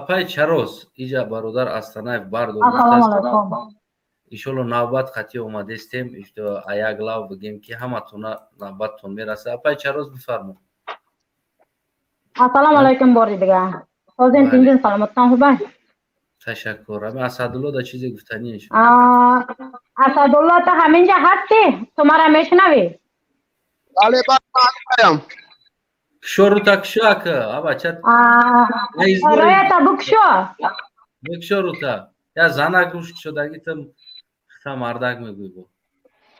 Апай Чароз, иҷа бародар Астанаев бардор. Ассалому алайкум. Иншолло, навбат қатъи омадестем, аяк лав бигем, ки ҳаматона навбаттон мераса. Апай Чароз, бифармо. Ассалому алайкум бори дига. Ҳозир тинҷин, саломаттон, хубай? Ташаккур. Ами Асадулло да чизе гуфтанӣ? Асадулло, ту ҳаминҷа ҳастӣ? Ту мара мешунавӣ? Бале, бале. Кушо рута, кушо, ака, абача. Роята букшо. Бикшо рута. Я занак гӯш шудаги, ту та мардак мегӯй бо.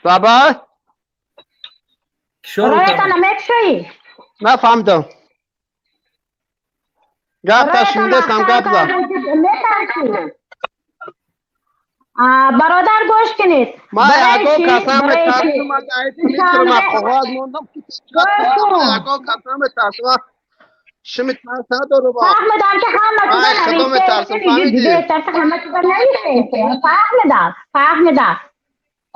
Баба? Кушо рута. Роята намекушоӣ? Нафаҳмидам. Гап ташмидестам, гап за. Метарсӣ? Бародар, гӯш кунед. Ман ягон касам метарсам, қоғаз мондам, ягон касам метарсам, шими тарс надорам. Фаҳмидам, ки ҳама чиза навиштаҳама чиза навиштаед. Фаҳмидам, фаҳмидам.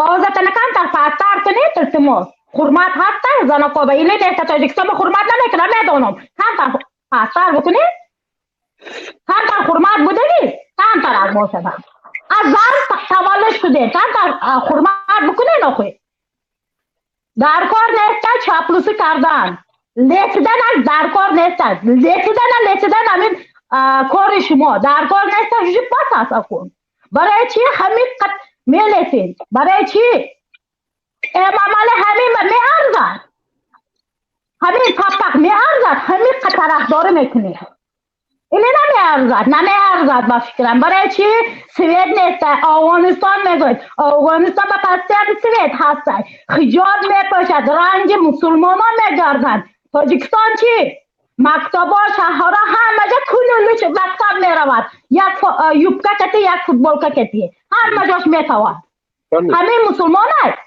Овозатона камтар пасттар кунед, илтимос. Ҳурмат ҳаста занакоба или неста? Тоҷикистон ба ҳурмат намекунам, медонам. Камтар пасттар бикунед, камтар ҳурмат будагӣ, камтар аз бошада, аз зан таваллуд шудем, камтар ҳурмат бикунед. Охи, дар кор неста чаплусӣ кардан, лесидан аз дар кор неста. Лесидан, лесидан ҳамин кори шумо дар кор неста. Жи бас аст акун. Барои чӣ ҳамин қад мелесед? Барои чӣ? Эмомалӣ ҳамин ба меарзад, ҳамин папак меарзад, ҳамин қад тарафдорӣ мекунед, или намеарзад? Намеарзад, ба фикрам. Барои чӣ свет нест Афғонистон мегӯяд? Афғонистон ба пастияти свет ҳаста, ҳиҷоб мепӯшад, ранги мусулмонон мегарданд. Тоҷикистон чӣ? Мактабо, шаҳрҳо, ҳама ҷо кунулуч мактаб меравад, як юбка кати, як футболка кати, ҳама ҷош метавад. Ҳамин мусулмон аст?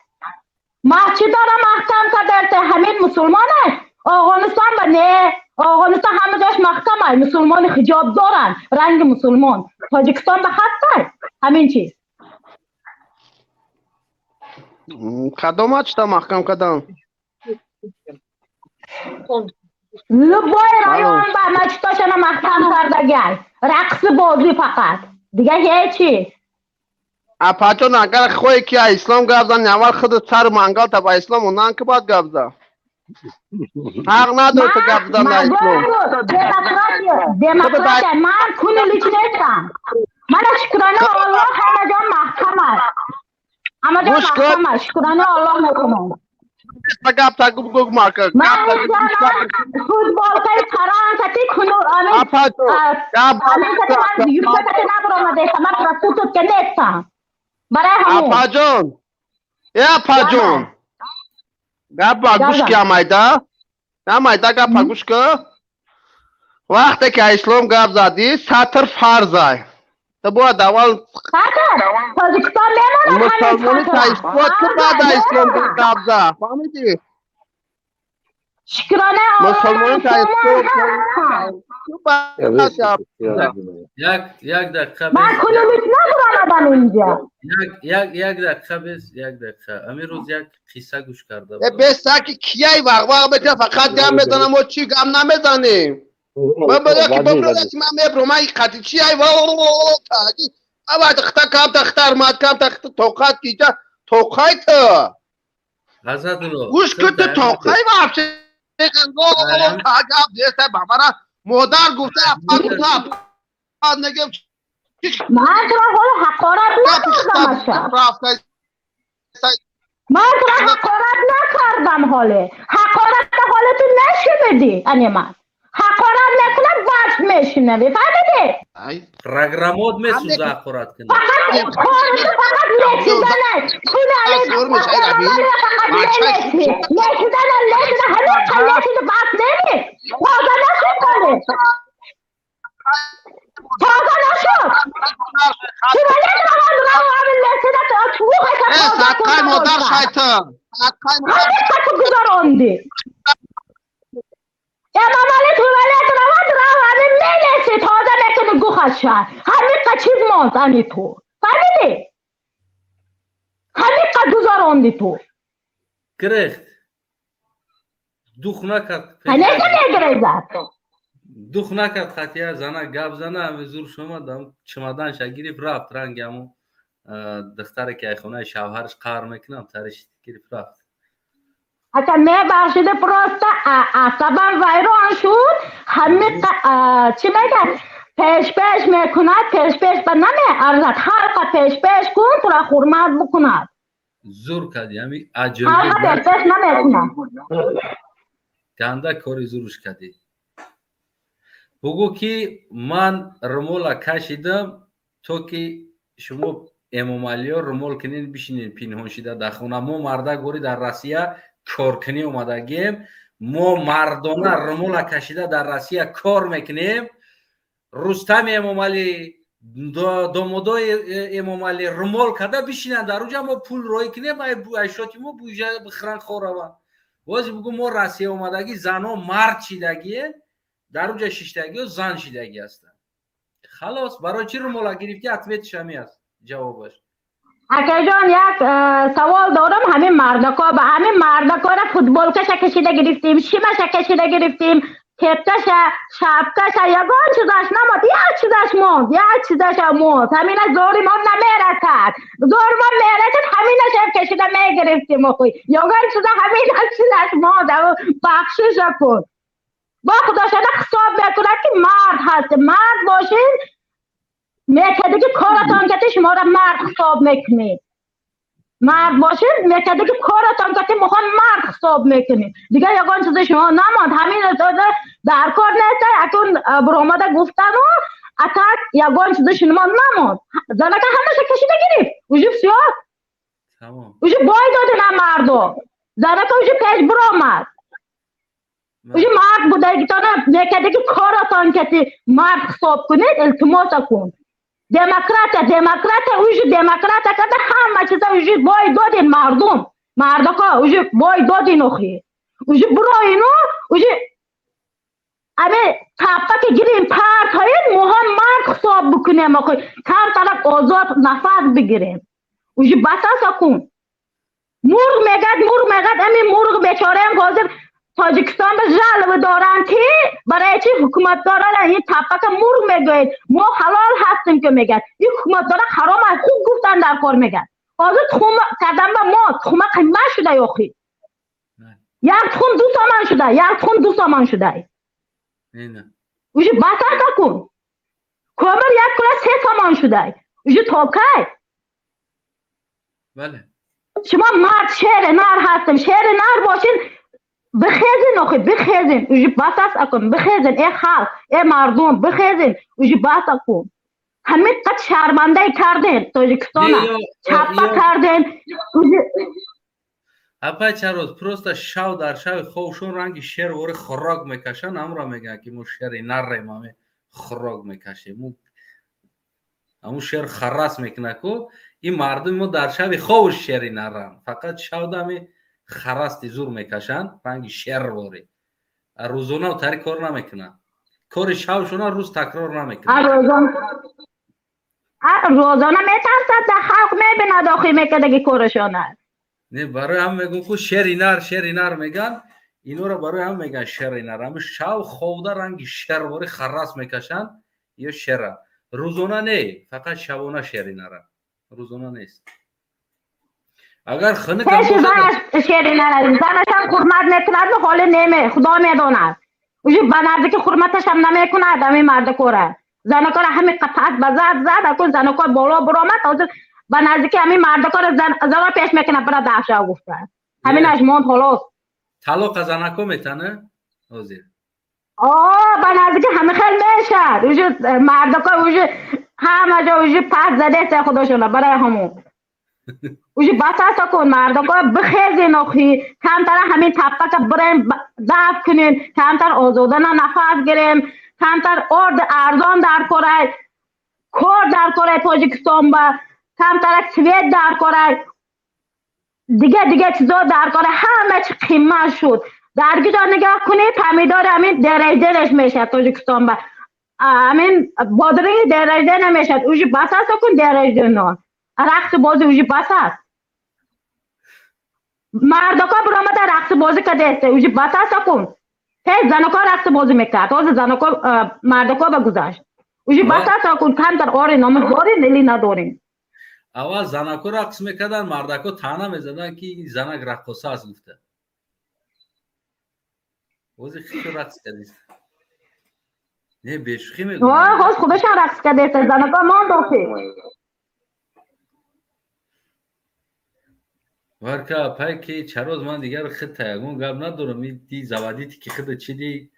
Масҷидора маҳкам карда, ҳамин мусулмон аст? Афғонистон ба не, Афғонистон ҳама ҷош маҳкам аст, мусулмони ҳиҷоб доранд, ранги мусулмон. Тоҷикистон ба ҳаст ҳамин чиз? Кадом чита маҳкам кардам? Любой район ба масҷидошона маҳкам кардагай, рақси бозӣ фақат, дига ҳечи. Апаҷон, агар хоҳе ки ислом гап зани, аввал худат сару мангалта ба ислом онан ки баъд гап зан. Ҳақ надори ту гап задан на ислом. Демократия. Ман кунулич нестам. Мана, шукрана Аллоҳ, ҳама ҷо маҳкам аст, ҳама ҷо маҳкам аст, шукрана Аллоҳ мекунам. Гап та гуг марка. Футболкаи фаранкати куну юбка кати набаромадеста, ман проститутка нестам. Барои ҳамон. Апаҷон, э, апаҷон, гап ба гӯш ки, амайда, амайда, гап ба гӯш ки. Вақте ки ислом гап задӣ, сатр фарзай, ту бояд аввал Тоҷикистон мемонад. Мусулмонӣ та исбот ки, баъд ислом гап за, фаҳмидӣ? Шукрана. Мусулмонӣ та исбот. Як дақиқа. Ман кунулуч набуромадам инҷа. Як дақиқа бес, як дақиқа. Ҳамин рӯз як қисса гӯш карда. Беса ки кияй вақ-вақ мекунад, фақат гап мезанам, мо чӣ гап намезанем? Бабаки бабраки, ман мебром, ман қати чи ай авай тахта кам тахтар мад кам тахта тоқат ки ҷа тоқай ту. Асадулло. Гӯш ки, ту тоқай вообще гап деста ба мара модар гуфта, апа гуфта, апа негем. Ман туро ҳоло ҳақорат накардам, аша. Ман туро ҳақорат накардам ҳоле. Ҳақората ҳоле ту нашунидӣ, ани ман. Ҳақорат мекунам, баъд мешунавӣ, фаҳмидӣ? Программот месӯза ҳақорат кунад. Фақат кори ту фақат лесиданай. Фақат мелеси. Лесидана, лесида, ҳамин қа лесида, бас неми. Тоза нашуд ҳоле. Тоза нашуд. Туалет раванд, рав, ҳамин лесида чӯғаша тоза. Садқаи модар шайтон. Ҳамин қа ту гузарондӣ. Эмомалӣ туалет равад, рав, ҳамин мелеси, тоза мекунӣ гухаша. Ҳамин қа чиз монд ани ту. Фаҳмидӣ? Ҳамин қа гузаронди ту. Гирехт. Дух накард. Нека мегирезад. Дух накард қатия зана гап зана, ҳами зурш омад, чимаданша гирифт, рафт. Ранги ҳамун духтаре ки ай хонаи шавҳараш қаҳр мекунам, тариш гирифт, рафт. Ака, мебахшида, просто асабам вайрон шуд. Ҳами чӣ мегӯяд, пешпеш мекунад, пешпеш ба намеарзад. Ҳарқа пешпеш кун, тура ҳурмат бикунад. Зур кардӣ, ҳами. Ҳарқа пешпеш намекунад. Ганда кори зуруш кардӣ. Бугӯ ки ман румола кашидам, то ки шумо Эмомалиё румол кунин, бишинен пинҳон шида дар хона. Мо мардак бори дар Россия коркунӣ омадагием. Мо мардона румола кашида дар Россия кор мекунем. Рустами Эмомалӣ, домодои Эмомалӣ румол карда бишинанд дар уҷа, мо пул роӣ кунем, айшоти мо буҷа бихӯранд, хораванд. Боз бугӯ, мо Россия омадагӣ зано мард шидагие, дар уҷа шиштагиё зан шидагӣ ҳастанд. Халос, барои чӣ румола гирифтӣ? Ответ ш ҳами аст, ҷавобаш. Акаҷон, як савол дорам. Ҳамин мардако ба ҳамин мардакора футболкаша кашида гирифтем, шимаша кашида гирифтем, кепкаша, шапкаша, ягон чизаш намонд, як чизаш монд, як чизаша монд. Ҳамина зори мо намерасад, зори мо мерасад, ҳаминаша кашида мегирифтем. Охи, ягон чиза, ҳамина чизаш монд. Бахшиша кун, бо худошона ҳисоб мекунад ки мард ҳаст. Мард бошин, мекардаги коратон кати шуморо мард ҳисоб мекунед. Мард бошед, мекардаги коратон кати моҳон мард ҳисоб мекунед. Дигар ягон чизи шумо намонд. Ҳамин дар кор нест. Акун биромада гуфтану атак ягон чизи шумо намонд. Занака ҳамаша кашида гирифт, уже всё, уже бой додина мардо. Занака уже пеш биромад. Уже мард будагитона мекардаги коратон кати мард ҳисоб кунед. Илтимоса кун. Демократия, демократия, уже демократия карда, ҳама чиза уже бой додин мардум. Мардако уже бой додин. Охи, уже бироину, уже ами таппа ки гирем, партоин, моҳо мард ҳисоб бикунем. Охи, камтарак озод нафас бигирем. Уже бас аст кун. Мурғ мегад, мурғ мегад. Ами мурғ бечораам ҳозир Тоҷикистон ба жалоба доранд, ки барои чи ҳукуматдорон ин таппака мурғ мегӯед, мо ҳалол ҳастем ки мегӯяд. Ин ҳукуматдора ҳаром аст, хуб гуфтан дар кор мегӯяд. Ҳозир тухм кардан ба мо тухма қимат шуда. Охи, як тухм 2 сомон шуда, як тухм 2 сомон шуда. Уже бас аст кун. Кӯмир як кула 3 сомон шуда. Уже то кай? Шумо мард, шери нар ҳастем, шери нар бошин, бихезин. Охи, бихезин, уже бас аст акун. Бихезин, э халқ, э мардум, бихезин, уже бас акун. Ҳамин қад шармандаи кардем Тоҷикистона, чаппа кардем. Апай Чароз, просто шав дар шави ховшон ранги шер вори хӯрок мекашанд. Ҳамро мегӯянд, ки мо шери наррем, ҳаме хӯрок мекашем. Ҳамун шер харас мекунад ку. Ин мардуми мо дар шави ховш шери нарранд, фақат шавдами харасти зур мекашанд, ранги шерворӣ. Рӯзона тари кор намекунанд, кори шавшона рӯз такрор намекунанд. Рӯзона метарсад, халқ мебинад, охи, мекардаги корашона. Не, барои ҳам мегӯм ху шери нар, шери нар меган инора, барои ҳам меган шери нар. Ҳами шав ховда ранги шерворӣ харас мекашанд ё шера. Рӯзона не, фақат шабона шери нара, рӯзона нест. Агар хунук Пеши занаш шери нар, занашам ҳурмат мекунад, ҳоли неме, худо медонад. Уже ба наздики ҳурматашам намекунад ҳамин мардакора. Занакора ҳами қапат ба зад зад, акун занакор боло биромад. Ҳозир ба наздики ҳамин мардакора зано пеш мекунад, бира дафша гуфта. Ҳаминаш монд, холос. Талоқа занако метана ҳозир. О, ба наздики ҳами хел мешад. Уже мардакор уже ҳама ҷо уже пас задеста худошона. Барои ҳамон уже бас аст кун. Мардакор, бихезин. Охи, камтара ҳамин таппака бирем, дафт кунем, камтар озодана нафас гирем. Камтар орд арзон дар корай, кор дар корай Тоҷикистон ба, камтарак свет дар корай, дига дига чизо дар корай. Ҳама чи қимат шуд. Дар гиҷо нигоҳ кунӣ, помидор ҳамин дараҷанаш мешавад Тоҷикистон ба, ҳамин бодринги дараҷа намешавад. Уже бас аст кун дараҷано. Рақси бозӣ уже бас аст. Мардако биромада рақси бозӣ кардааст. Уже бас аст кун. Пеш заноко рақс бозӣ мекард, ҳозир заноко мардако ба гузашт. Уже баста кун камтар ори номус дорем или надорем. Аввал занако рақс мекарданд, мардако таъна мезаданд, ки ин занак раққоса аст гуфта. Ҳозир хичо рақс кардист. Не, бешӯхӣ мегӯям. Ҳоз худашон рақс кардеста, занако мондохи. Варка пай ки чароз ман дигар хита ягон гап надорам. Ди заводити ки хида чиди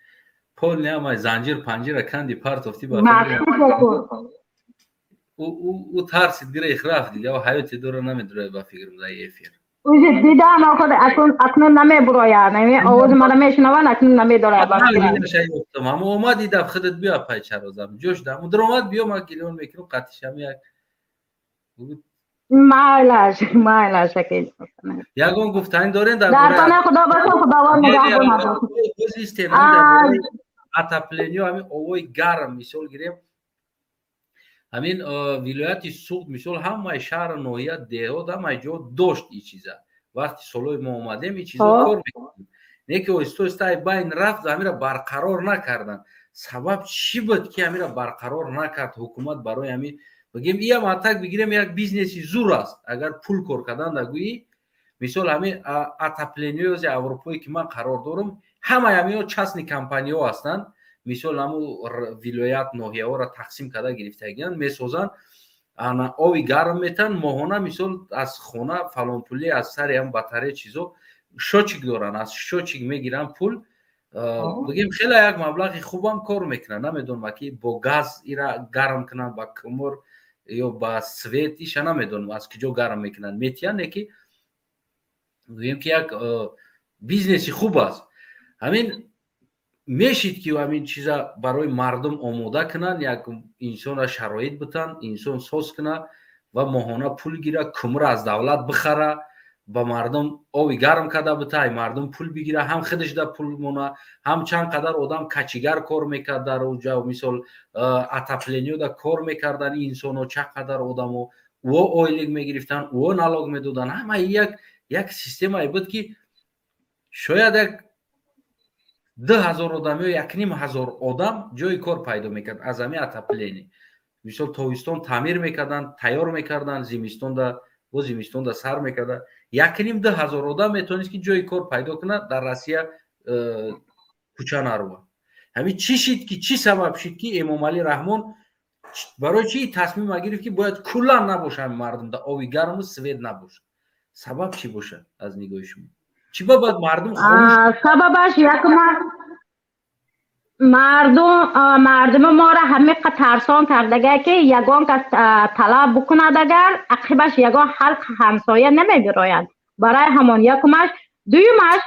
пол неамай занҷир панҷира канди партофти ба ӯ тарсид гирех рафт дига ҳаёти дора намедурад ба фикрам дар эфир. Уже дидам охир акнун намебурояд. Овози мара мешунаванд, акнун намедорад ба фикрам. Ҳамо омад дидам худат биё пай чарозам. Ҷош дам даромад биё ман гирён мекунам қатишам як. Майлаш, майлаш акил. Ягон гуфтанӣ дорем дар бораи паноҳи Худо бошам, Худованд нигаҳбон. Дар бораи отопление ҳамин овои гарм мисол гирем. Ҳамин вилояти Суғд мисол ҳамаи шаҳр, ноҳия, деҳот ҳамаи ҷо дошт ин чиза. Вақти солҳои мо омадем ин чизо кор мекардем. Не ки оҳиста оҳиста байн рафт, ҳамира барқарор накарданд. Сабаб чӣ буд ки ҳамира барқарор накард ҳукумат барои ҳамин? Бигем иам атак бигирем як бизнеси зур аст. Агар пул кор кардан дагӯӣ, мисол ҳамин отоплениёзи Аврупое ки ман қарор дорам, ҳамаи ҳамиҳо частни компаниҳо ҳастанд. Мисол ҳамун вилоят ноҳияҳоро тақсим карда гирифтагианд, месозанд, ана ови гарм метан, моҳона мисол аз хона фалон пулӣ аз сари ҳам батарея чизо шочик доранд, аз шочик мегиранд пул. Бигем хеле як маблағи хубам кор мекунанд. Намедонам ки бо газ ира гарм кунанд, ба кумур ё ба свет иша намедонам аз куҷо гарм мекунанд, метиҳанд, не ки гӯем ки як бизнеси хуб аст. Ҳамин мешид ки ҳамин чиза барои мардум омода кунанд, як инсонра шароит битанд, инсон соз кунад ва моҳона пул гира, кумра аз давлат бихара, ба мардум ови гарм карда бита, ай мардум пул бигира, ҳам худашда пул мона, ҳам чанд қадар одам качигар кор мекард дар уҷа, мисол отоплениёда кор мекарданд инсоно, чанд қадар одамо ӯо ойлик мегирифтанд, ӯо налог медоданд. Ҳама як системае буд ки шояд як 2000 одам ё 1500 одам ҷои кор пайдо мекард аз ҳамин отопление. Мисол тобистон таъмир мекарданд, тайёр мекарданд, зимистонда бо зимистонда сар мекарданд. 1500-2000 одам метавонист ки ҷои кор пайдо кунад дар Россия кӯча нарува. Ҳамин чӣ шид ки чӣ сабаб шид ки Эмомалӣ Раҳмон барои чӣ тасмима гирифт ки бояд куллан набошад мардумда ови гарму свет набошад? Сабаб чӣ бошад аз нигоҳи шумо? Чӣ ба бояд мардум хомӯш? Сабабаш якума мардуми моро ҳамиқа тарсон кардага ки ягон кас талаб бикунад, агар ақибаш ягон халқ ҳамсоя намебирояд. Барои ҳамон якумаш. Дуюмаш,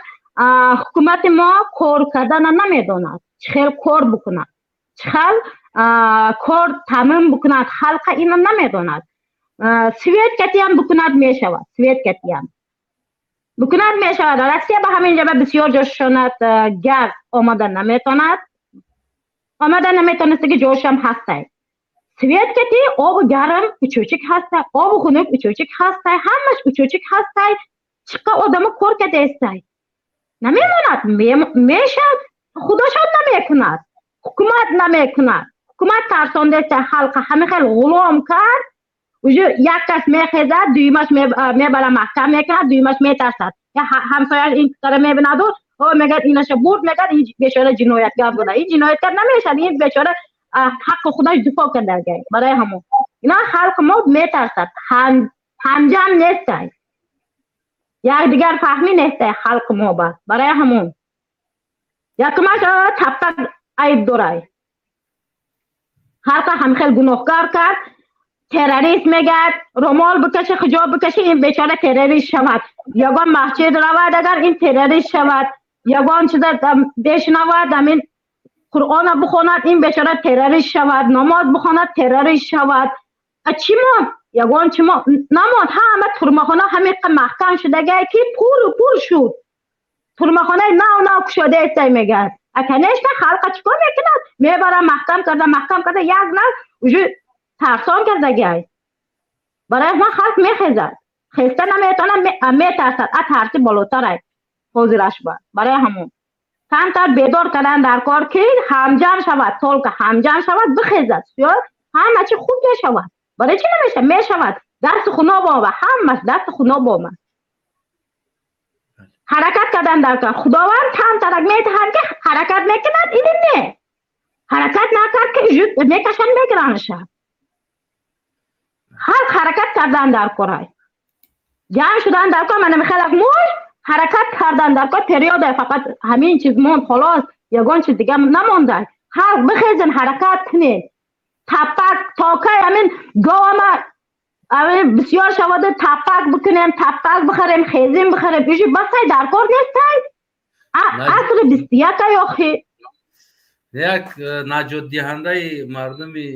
ҳукумати мо кор кардана намедонад, чӣ хел кор бикунад, чӣ хел кор таъмин бикунад, халқа ина намедонад. Свет катиам бикунад мешавад, свет катиам бикунад мешавад. Россия ба ҳамин ҷаба бисёр ҷошонад газ омада наметонад, омада наметонистаги ҷошам ҳастай. Свет кати оби гарм учучик ҳастай, оби хунук учучик ҳастай, ҳамаш учучик ҳастай. Чиқа одамо кор кадаестай, намемонад, мешавад, худошон намекунад, ҳукумат намекунад. Ҳукумат тарсондаестай халқа, ҳамин хел ғулом кард. Уже як кас мехезад, дуюмаш мебара маҳкам мекунад, дуюмаш метарсад. Ҳамсояш ин кара мебинаду, о мегӯяд инаша бурд, мегӯяд ин бечора ҷинояткар буда. Ин ҷинояткар намешавад, ин бечора ҳаққи худаш дифоъ карда. Барои ҳамон ина халқи мо метарсад, ҳамҷам нестай, якдигар фаҳмӣ нестай халқи мо ба. Барои ҳамон якумаш таптак айб дорай, халқа ҳамхел гуноҳкор кард. Террорист мегӯяд, румол бикаши, ҳиҷоб бикаши, ин бечора террорист шавад. Ягон масҷид равад, агар ин террорист шавад, ягон чиза бешунавад, ҳамин Қуръона бихонад, ин бечора террорист шавад, намоз бихонад, террорист шавад. Чӣ монд? Ягон чӣ намонд. Ҳама турмахона ҳамиқа маҳкам шудагае ки пуру пур шуд. Турмахонаи нав нав кушодаестай мегӯяд. А конечно халқа чӣ кор мекунад? Мебара маҳкам карда, маҳкам карда, як нав уже тарсон кардагай. Барои ман халқ мехезад, хеста наметавонад, метарсад, а тарси болотарай ҳозираш ба. Барои ҳамон Камтар бедор кардан дар кор ки ҳамҷам шавад, толка ҳамҷам шавад, бихезад. Ҳама чи хуб мешавад. Барои чӣ намешавад? Мешавад. Дасти хуноб омад, ҳамаш дасти хуноб омад. Ҳаракат кардан дар кор. Худованд камтарак метаҳад ки ҳаракат мекунад или не. Ҳаракат накард ки мекашанд, мегиранша. Халқ ҳаракат кардан дар корай. Ҷамъ шудан дар кор, мана михелак муш ҳаракат кардан дар кор периода фақат ҳамин чиз монд, холос, ягон чиз дига намонда. Халқ бихезен, ҳаракат кунед. Тапак токай ҳамин говама ҳамин бисёр шаваду тапак бикунем, тапак бихарем, хезим бихарем, ижи басай дар кор нестай. Асри 21 ёхи. Як наҷотдиҳандаи мардуми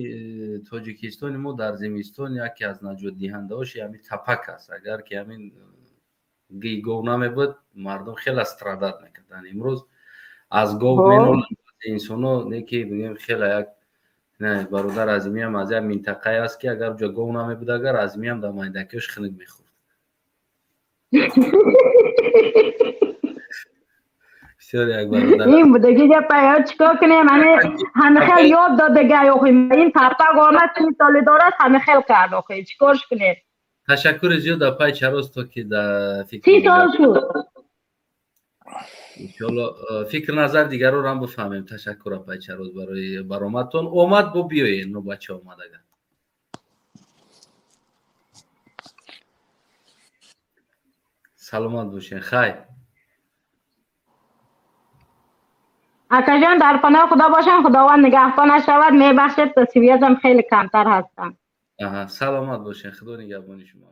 Тоҷикистони мо дар зимистон яке аз наҷотдиҳандаҳош ҳамин тапак аст. Агар ки ҳамин гов намебуд, мардум хеле страдат мекарданд. Имрӯз аз гов меноланд инсоно, не ки бигем хеле як бародар Азимиам аз як минтақае аст ки агар ҷо гов намебуд, агар Азимиам дар майдакиёш хунук мехӯрд. Бисёр як бародар. Ин будаги гапа, чикор кунем? Ҳами хел ёд додага охи. Ин тапак омад, 30 соли дорад, ҳами хел кард охи. Чикорш кунем? Ташаккури зиёд апай Чароз, то ки дар фикр 30 сол шуд. Иншоалло фикр назар дигарро ҳам бифаҳмем. Ташаккур апай Чароз барои баромадтон. Омад бо биёед, но бача омад агар. Саломат бошед. Хайр. Акаҷон, дар паноҳи Худо бошанд, Худованд нигаҳбонаш шавад. Мебахшед, связам хеле камтар ҳастам. Саломат бошед, Худо нигаҳбони шумо.